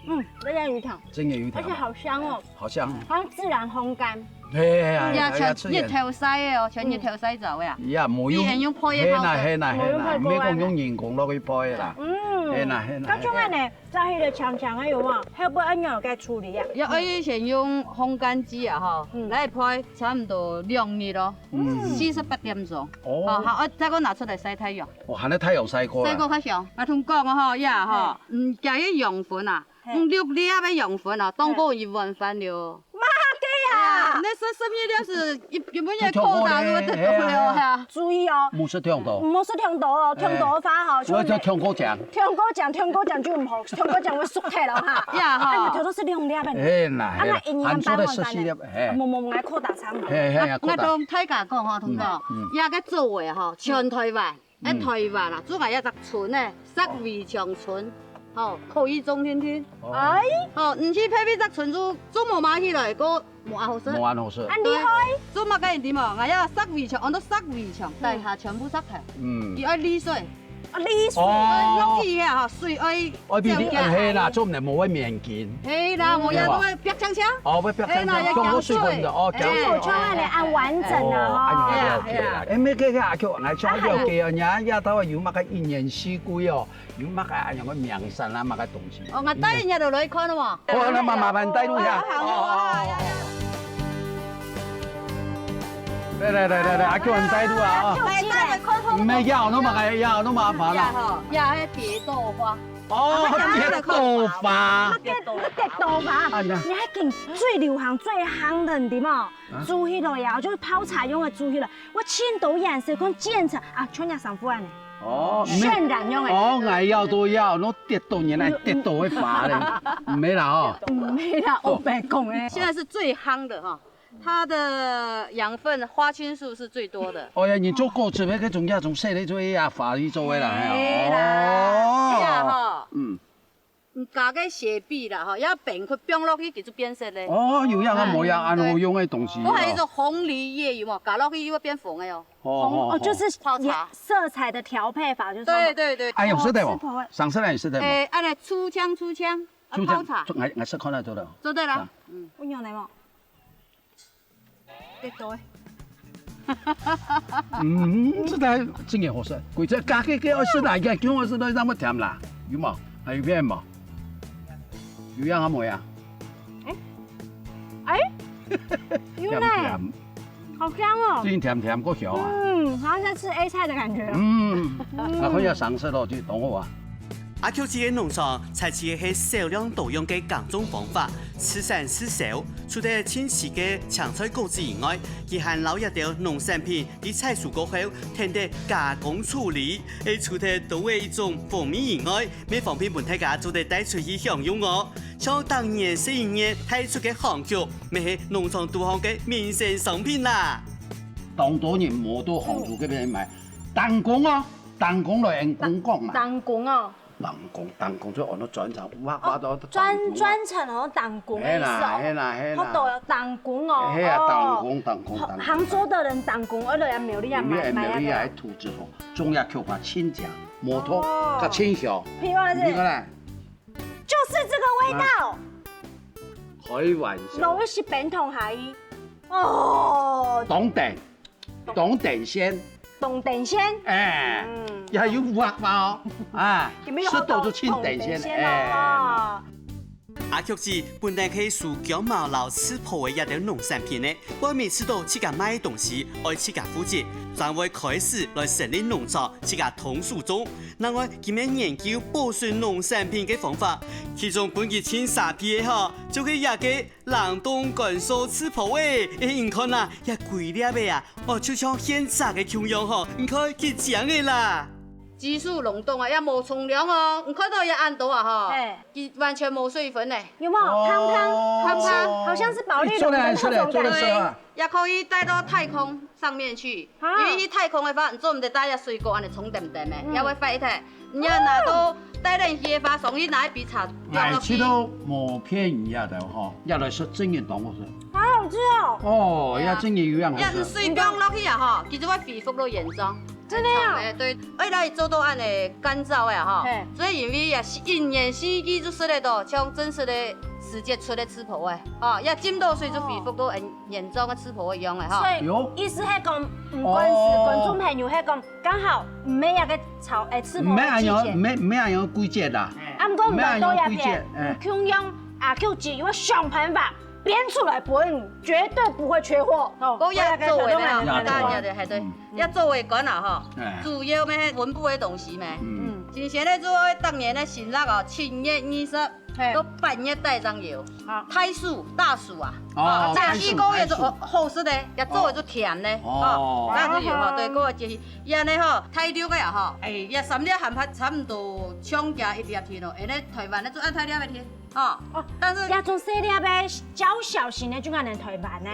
嗯，有點有甜，真的有甜。而且好香哦，好香。好像自然烘乾。嘿，哎呀，哎呀，全日頭曬个哦，全日頭曬著个啊。呀，無用，佢用焙个泡水。嘿啦，嘿啦，嘿啦，無用焙个啊。毋係講用人工落去焙个啦。嗯，嘿啦，嘿啦，該種个呢， 摘起來青青个有無？後尾愛仰般个處理啊？要愛先用烘乾機啊，吼，嗯。來焙差毋多兩日咯，嗯。四十八點鐘。哦。吼，好，啊，再過拿出來曬太陽。哦，還在太陽曬過啊。曬過較香。啊，同講啊，吼，呀，吼，嘿。嗯，加个羊粉啊，嘿。嗯，六粒个羊粉啊，當過一碗飯了。嘿。 媽个啊！哎，你說十二粒係一，一般个扣打，係毋係得了啊？注意哦。毋係忒多。毋係忒多哦，忒多个話吼，哎，像你，我就忒過強。忒過強，忒過強就毋好，忒過強會縮忒了哈。呀，哈。哎，忒多係兩粒个呢。哎，哪會啊？啊，該一年半換飯呢？還做得十四粒，哎。無，無，𠊎扣打差毋多。嘿，嘿，啊，扣打。𠊎同大家講吼，同學，嗯，嗯。這个做法吼，全台灣 哎，嗯。台灣啊，做个一隻村呢，石圍牆村，吼，可以種定定。哦。哎。吼，你去別位隻村就種無麼起來，个無恁好食。無恁好食。恁厲害。對，做麼个你知無？𠊎這石圍牆，安到石圍牆，嗯。底下全部石頭。嗯。佢愛瀝水。啊，瀝水。哦。落雨啊，吼，水愛 哦，你，你，係啦，做毋得無會綿緊。係啦，無要都會煏青青。哦，會煏青青，係啦，要澆水。哦，澆水。哎，像恁樣恁完整啊，哦，哎呀，吼。OK啦。哎，無，這个阿Q，𠊎想了解哦，你看這兜有麼个一年四季哦，有麼个恁樣个名產啊，麼个東西。哦，𠊎帶你入來看好無？哦，那麼麻煩帶路一下。哦，好，好，好，好。哦，哦，哦。來，來，來，來，來，阿Q，你帶路啊，哦。來，帶來看好。毋係，要那麼个，要那麼麻煩啦。呀，吼，呀，那蝶豆花。 哦，蝶豆花。蝶豆花。哎呀。你還見最流行、最夯个，你知無？啊？煮起來呀，就係泡茶用个煮起來。有盡多顏色，看漸層啊，像這衫褲恁樣。哦，染染用个。哦，𠊎要都要，那蝶豆原來蝶豆个花咧，毋係啦吼。毋係啦，哦。我白講个。現在是最夯的哈。 它的養分花青素是最多的。哦呀，你做果汁个，該種也從色个做呀，花去做个啦，嘿。係啦，哦。係啊，吼。嗯。你加个雪碧啦，吼，要冰塊放落去，佢就變色咧。哦，有樣啊，無樣，嗯，恁好用个東西哦。對。還有一種紅梨葉，有無？加落去又會變紅个哦。哦，紅，哦，哦，哦。就是泡茶。色彩的調配法，就是。對，對，對。哎，有食得無？哦，吃婆欸。上色來有食得無？哎，恁樣粗槍，粗槍，啊，粗槍，泡茶。粗，𠊎，𠊎試看下做得。做得啦。啊。嗯。有用个無？ 得到个。嗯，這个真个好食，佢這加个个愛食啦，佢叫我食到這麼甜啦，有無？還有別無？有樣還無呀？哎，有呢，甜甜，好香哦。真甜甜，夠香啊。嗯，好像在吃 A 菜的感覺。嗯，那可以要上色咯，就等我啊。阿菊姊个農場採取个係少量多樣个耕種方法，自產自銷。除了清洗个青菜果子以外，佢還摎一兜農產品 佢採收過後，跈等加工處理，係除忒多个一種風味以外，乜方便分大家做得帶出去享用哦。像逐年十一月推出个杭菊，乜係農場肚項个民生商品啦。當多人無到杭菊該片買，當歸哦，當歸來用講講嘛。當歸哦，當歸，當歸就安到專長，哇，哇，都專專程哦，當歸个意思哦。係啦，係啦，係啦。好多有當歸哦。係啊，哦，當歸，當歸，當歸。杭州的人當歸，而且苗栗也買，苗栗也土質好，種也口感清甜，無毒，哦，較清香。譬如講是，你看啦，就是這個味道。開玩笑。老一些變通下去，哦，當等。 當等鮮。當等鮮。哎，嗯，也有五百包哦，哎，食到就清等鮮，哎。阿菊姊本來係收薑茅摎刺波个一兜農產品呢，外面食到自家賣東西，愛自家負責，正會開始來成立農場，自家動手種。另外，佢乜研究保存農產品个方法，其中分佢盡沙鼻个吼，就係這个 冷凍乾燥刺波仔，哎，你看啊，這歸粒仔啊，哦，就像現摘个共樣吼，你看幾靚仔啦！技術攏懂啊，也無沖涼哦，你看到這恁多啊吼，嘿，佢完全無水分呢。有沒有？哦，胖胖，胖胖，好像是保麗龍的那種感覺。出來，出來，出來，出來啊！對，也可以帶到太空上面去，啊，因為去太空个話，你做毋得帶這水果恁樣重點點个，嗯，也會壞忒。 你愛拿到帶等去个話，上去拿一杯茶，愛去到無便宜啊，對吼，也來食真个當好食。好好吃哦。哦，對啊，也真个有樣好食。也水放落去啊吼，其實會恢復到原狀。真的啊？哎，對，而且佢做到恁樣乾燥个吼，嘿，所以因為也是一年四季就食得到，像真實个時節出个刺波仔，哦，也浸到水就恢復到原原狀个刺波一樣个吼。所以，有，意思係講，毋管是觀眾朋友係講， 剛好毋係一個炒，欸，刺波个季節。毋係恁樣，毋係，毋係恁樣季節啦。啊，毋過毋係到這片，毋係恁樣季節，欸。共樣啊，阿菊姊有想辦法變出來分，絕對不會缺貨。哦，該也做得啦，該也做得，係對，嗯。也做得乾啦吼。欸。主要咩，溫補个東西咩。嗯。嗯。新鮮个就愛逐年个新曆哦，七月二十 嘿。到八月底正有。好。大暑，大暑啊。哦，啊，這四個月就，大暑。好，好食个，也做得就甜个，哦。哦。該就有吼，對，各位建議。也呢吼，大粒个啊吼，欸，也三粒還差，差毋多像加一粒天哦，因為台灣个就愛大粒个天，哦。哦，但是這種細粒个，較小型个就可能台灣个。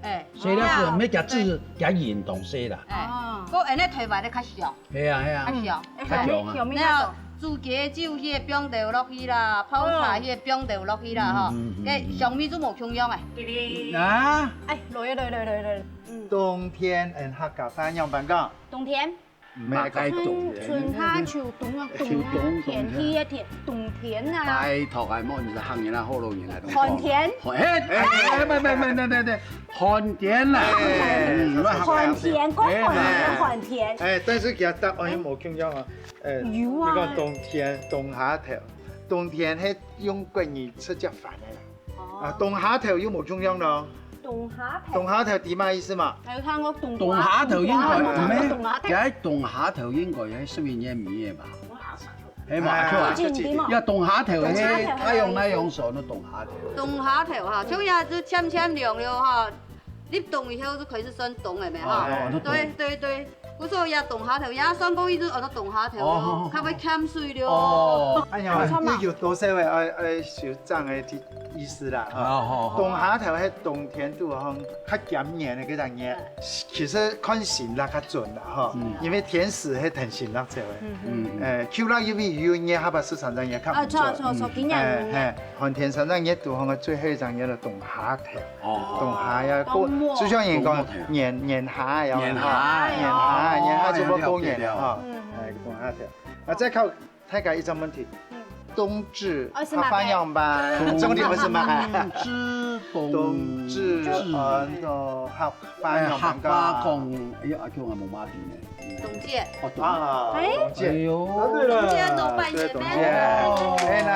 欸。細粒个，啊，毋係加子，對。加鹽東西啦。欸，哦。不過因為台灣个較小。 係啊，係啊。較小。較強啊。該煮雞酒該放豆落去啦，泡茶該放豆落去啦，吼。嗯，嗯，嗯，嗯。該香味就無共樣欸。啊？欸，來，來，來，來，來。嗯。冬天，嗯，客家話仰般講？冬天。毋係該冬天。春，春夏秋冬啊，冬啊，秋冬，冬天。天氣个天，冬天啊。拜託啊，莫你係客人啊，學老人啊，冬天。寒天。寒，欸，欸，欸，毋，毋，毋，毋，毋，毋。 寒天啦。欸，嗯，寒天，過寒天，欸，寒天。欸，但是佢个答案又無共樣啊。欸，有啊。你講冬天，冬蝦頭，冬天係用國語直接翻个啦。哦。啊，冬蝦頭又無共樣咯。冬蝦頭。冬蝦頭知麼个意思嘛？還有看過冬瓜。冬蝦頭應該毋係，冬瓜。該冬蝦頭應該係十一月尾个吧？ 係嘛，哎，係嘛？冬瓜頭，冬瓜頭，該冬蝦頭，該冬瓜頭，太陽，太陽手个冬蝦頭。冬蝦頭哈，像這就漸漸涼了哈，入冬以後就開始算冬了咩哈？哦，哦，就冬。對，對，對。故所這冬蝦頭，也算講一直叫做冬蝦頭咯，哦，哦，哦。較會欠水了。哦。哎呀，無錯嘛。你有多少个愛，愛修正个意思啦，哈。哦，哦，哦。冬蝦頭係冬天肚項較炎熱个該隻月，嗯。其實看新曆較準啦，哈，嗯。因為天時係跈新曆走个。嗯。 嗯。欸，舊曆因為有一日下把時常常也看毋準。啊，著，著，著，嗯。今年有。欸，嘿，寒天常常也堵好个最後一隻月个冬蝦頭。哦。冬蝦呀，冬末。就像人講，冬末頭。年，年蝦呀，年蝦。年蝦，哦，年蝦就過年了哈。哎，嗯。欸，冬蝦頭。啊，再考大家一個問題，嗯。冬至，哦，係麼个？客話仰般？冬至，冬至冬至，冬至。嗯，个客話，哎，仰般講？客話講，哎呀，阿舅，𠊎無麼知呢。冬節。哦，冬，啊，哎。冬節。哎喲。答對了。冬節做拜年咩？對，冬節。哎啦。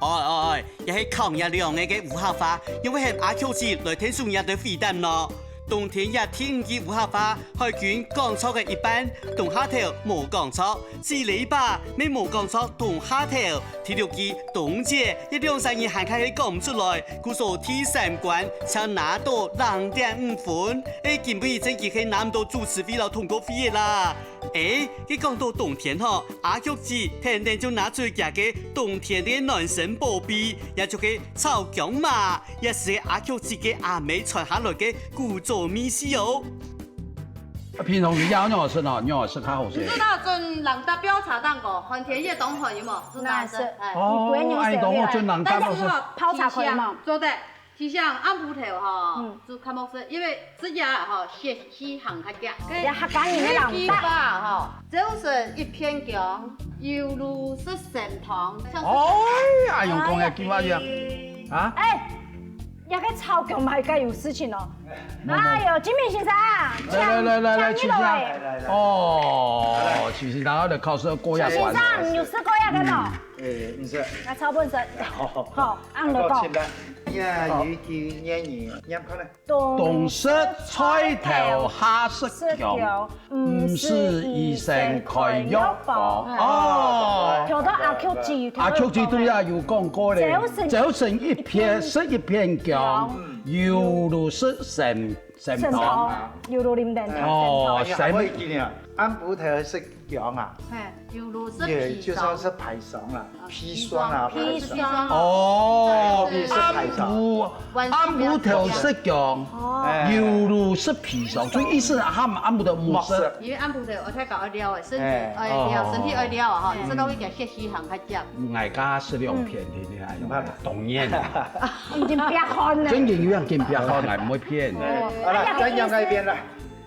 哎，哎，哎，也係靠若兩個个烏客話，因為喊阿舅姊來𢯭手若兜回答咯。冬天也第一句烏客話，海軍講著个一半，冬下頭無講著。 最尾一把，乜無講著冬下頭，第六句冬節，這兩儕人還較係講毋出來，故所第三關正拿到零點五分。欸，今晡日正經係拿毋到主持費摎通告費个啦。欸，該講到冬天吼，阿菊姊跈等就拿出厥个冬天个暖身寶貝，也就係炒薑嫲，也係阿菊姊个阿姆傳下來个古早味緒哦。 啊，平常時也仰仔食哦，仰仔食較好食。你知道準冷搭標茶蛋糕，寒天也當寒，有無？準冷食，哎。哦，你不會仰食。哎，當好準冷搭就食。但是泡茶可以嗎？做得。其實暗晡頭吼，嗯。就較莫食，因為這下吼，血氣行較遽。這客家人的冷淡。這句話吼，朝晨一片薑，猶如食參湯，像是。哎呀，用講个句話一樣。啊？哎， 這个炒薑嫲該有事情哦。哎喲，金明先生，來來來來來，請，請你來。請。哦，先生，然後來考試過一關。先生，你有食過這个無？嗯。哎，毋係。𠊎炒本身。好，好，好，恁多講。請來。呀，有一句諺語，你看呢？冬食菜頭夏食薑。 毋使醫生開藥方。哦。頭到阿菊姊，阿菊姊都也有講過咧，朝晨，朝晨一片，食一片薑，猶如食參，參湯。參湯，猶如啉參湯。哦，哎呀，參。我記得啊，暗晡頭食薑啊，嘿，猶如食砒霜。也就算是砒霜啦，砒霜啦，砒霜。砒霜。哦，砒霜。暗晡 暗晡頭食薑，哦。猶如食砒霜，就意思暗，暗晡頭莫食。莫食。因為暗晡頭愛太搞愛尞誒，身體，哎。愛尞，哦。身體愛尞啊，吼，哎。食落去个血氣行較遽。𠊎加食兩片，嗯。天天哎喲，當然。已經變寒了。真正有人變變寒，𠊎毋會騙你。哦。好了，哎呀，再講一遍了。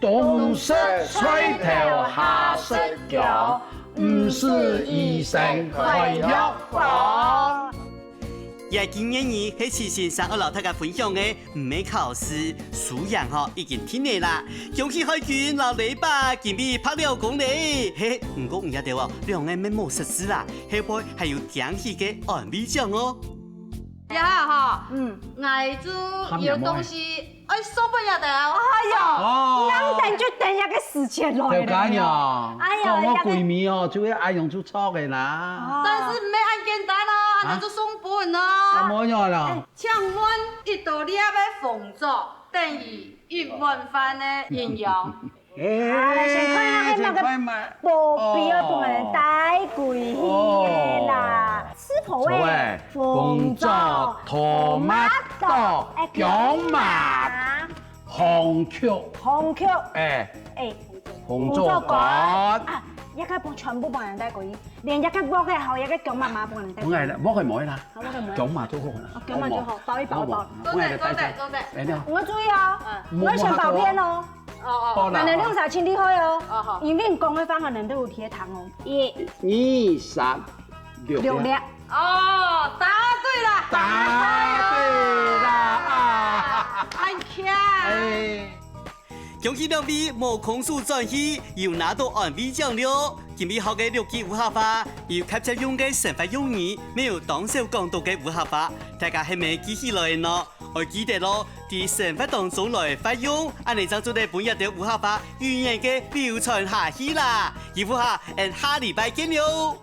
冬食菜頭夏食薑，毋使醫生開藥方。這句諺語係徐先生愛摎大家分享个，毋係考試，輸贏吼已經定了啦。恭喜海軍摎雷爸今晡日拍了工咧！嘿，毋過你兜哦，兩個乜無失志啦，後背還有驚喜个安慰獎哦。這下吼，嗯。𠊎就有東西 愛送分你兜，哎喲，哦。人等就等這个時節來了。了解了。哎呀，講我閨蜜哦，就會恁樣就著个啦。哦。但是毋係恁簡單哦，恁樣就送分哦。啊？怎麼樣啦？哎，請問一道料个紅棗，等於一碗飯个營養。哎，先看下該个寶貝愛分人帶歸去个啦。哦。是否會紅棗、tomato、薑嫲、 紅曲。紅曲。哎，哎，紅棗乾。啊，這个全部分人帶歸去，連這个鑊个吼，這个薑嫲嫲分人帶歸去。毋愛啦，鑊个毋愛啦。啊，鑊个毋愛。薑嫲就好啦。哦，薑嫲就好，好無？包一包，好無？包。做得，做得，做得。哎，你好。你愛注意哦，嗯。你愛先包遍哦。哦，哦。包啦。𠊎兩儕盡厲害哦，哦，好。因為你講个話，𠊎兩儕都有在聽哦。一、二、三。 六粒。六粒。哦，答對了。答對了啊。很強。哎。恭喜兩位無空手轉去，又拿到安慰獎了。今晡日學个六句烏客話，有較捷用个生活用語，乜有當少講到个烏客話，大家係無記起來呢？愛記得哦，在生活當中來活用，恁樣正做得分這兜烏客話永遠个流傳下去啦。預祝下，𠊎下禮拜見了。